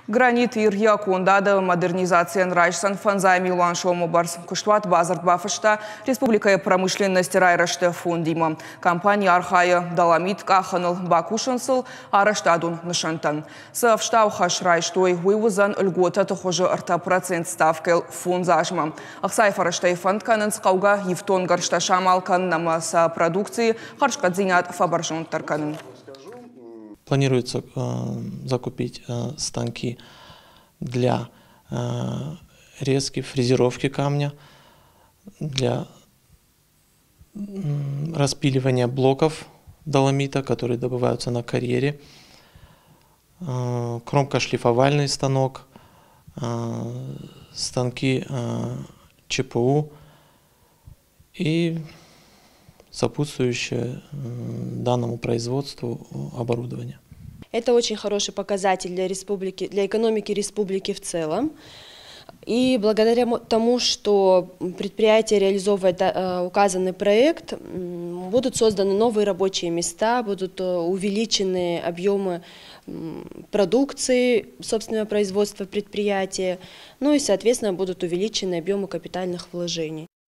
Гранит Ир йӕ кондады модернизацийӕн райсдзӕн 5 милуан сомы бӕрц. Куыстуат бадзырд бафыста республикӕйы промышленности райрӕзты фондимӕ. Компани архайы доломит къахыныл, бакусынц ыл арӕзтадон нысӕнттӕн. Цы ӕфстау хӕс райстой, уый уыдзӕн льготӕты хуызы 3% ставкӕйыл 5 азмӕ. Ӕхцайы фӕрӕзтӕй фӕнд кӕнынц хъӕугӕ ифтонггӕрзтӕ самал кӕнын ӕмӕ сӕ продукцийы хӕрзхъӕддзинад фӕбӕрзонддӕр кӕнын. Планируется закупить станки для резки, фрезеровки камня, для распиливания блоков доломита, которые добываются на карьере, кромкошлифовальный станок, станки ЧПУ и сопутствующее данному производству оборудование. Это очень хороший показатель для республики, для экономики республики в целом. И благодаря тому, что предприятие реализовывает указанный проект, будут созданы новые рабочие места, будут увеличены объемы продукции собственного производства предприятия, ну и, соответственно, будут увеличены объемы капитальных вложений.